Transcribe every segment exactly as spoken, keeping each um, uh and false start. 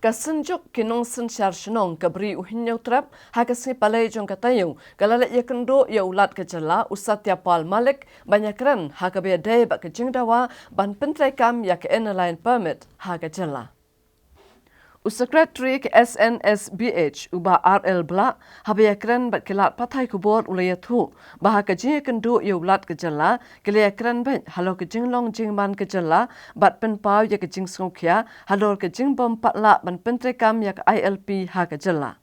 Ka Synjuk ki Nongsynshar Shnong ka Bri u Hynñiewtrep ha ka sngi Palei jong ka taïew ka la leit ïakynduh ïa u Lat ka Jylla u Satya Pal Malik ban ïakren ha kaba ïadei bad ka jingdawa ban pyntreikam ïa ka Inner Line Permit ha ka Jylla. U Secretary ka S N S B H u Bah R L Blah haba ïakren bad ki lad pathai khubor u la ïathuh ba ha ka jingïakynduh ïa u Lat ka Jylla ki la ïakren beit halor ka jinglong jingman ka Jylla bad pynpaw ïa ka jingsngewkhia halor ka jingbym pat lah ban pyntreikam ïa ka I L P ha ka Jylla.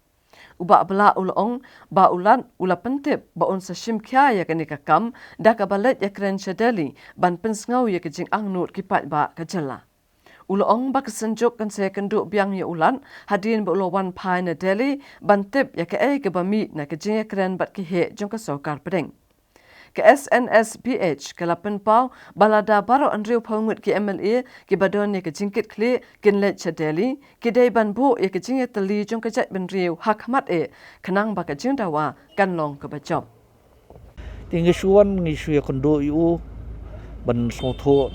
U Bah Blah u la ong ba u Lat u la pyntip ba un sa shimkhia ïa kane ka kam da kaba leit ïakren sha Delhi ban pynsngew ïa ka jingangnud ki paidbah ka Jylla. U la ong ba ka Synjuk kan sa ïakynduh biang ïa u Lat hadien ba u la wan phai na Delhi ban tip ïa kaei kaba mih na ka jingïakren bad ki heh jong ka sorkar pdeng. Ka S N S B H ka la pynpaw ba lada baroh hynriewphew ngut ki M L A kiba don ïa ka jingkitkhlieh kin leit sha Delhi, ki dei ban buh ïa ka jingïatylli jong ka jaitbynriew ha khmat eh khnang ba ka jingdawa kan long kaba jop. Te ngi shu wan ngi shu ïakynduh ïa u ban sngewthuh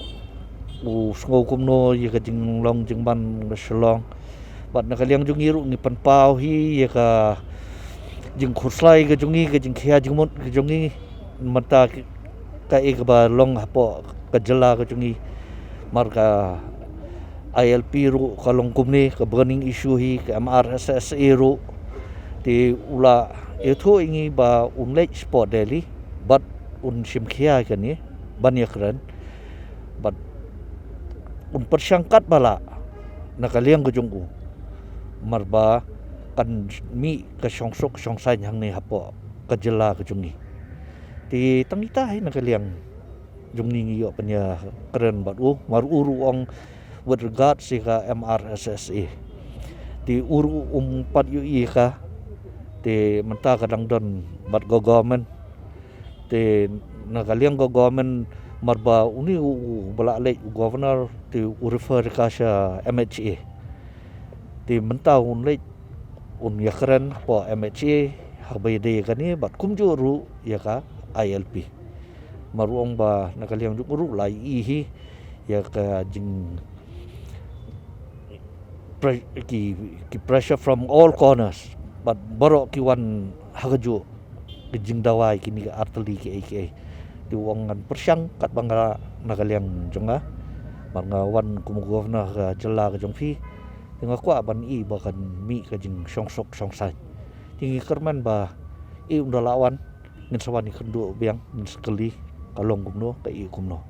u sngew kumno ïa ka jinglong jingman ka Shillong. Bad na ka liang jong ngi ruh ngi pynpaw hi ïa ka jingkhuslai ka jong ngi, ka jingkhia jingmut ka jong ngi mynta ki, kaei kaba long hapoh ka Jylla ka jong ngi. Mar ka I L P ruh ka long kumne, ka burning issue hi, ka M R S S A ruh. Te u la ïathuh ïa ngi ba un leit shapoh Delhi bad un shimkhia ïa kane ban ïakren bad un pyrshang katba lah na ka liang ka jong u, mar ba kan mih ka shongsuk shongsaiñ hangne hapoh ka Jylla ka jong ngi. Te tang ita hi na ka liang jong ngi ngi ïoh pynïakren bad u, mar u ruh u ong with regards ïa ka M R S S A. Te u ruh um pat ïohi ïa ka, te mynta ka dang don bad ka government. Te na ka liang ka government, mar ba une u, uba la leit u governor te u refer ïa ka sha M H A. Te mynta un leit un ïakren hapoh M H A haba ïadei ïa kane bad kumjuh ruh ïa ka I L P. Mar u ong ba na ka liang jong u ruh la ïohi hi ïa ka jing pre-, ki, ki pressure from all corners. Bad baroh ki wan ha kajuh ka jingdawa ïa kine ki artylli kiei kiei. Te u ong ngan pyrshang katba nga lah na ka liang jong nga, mar nga wan kum u governor ka Jylla ka jong phi. Te nga kwah ban ïohi ba kan mih ka jingshongsuk shongsaiñ. Te ngi kyrmen ba ïa ynda lah wan ngin sa wan ïakynduh biang, ngin sa kylli ka long kumno, ka ïohi kumno.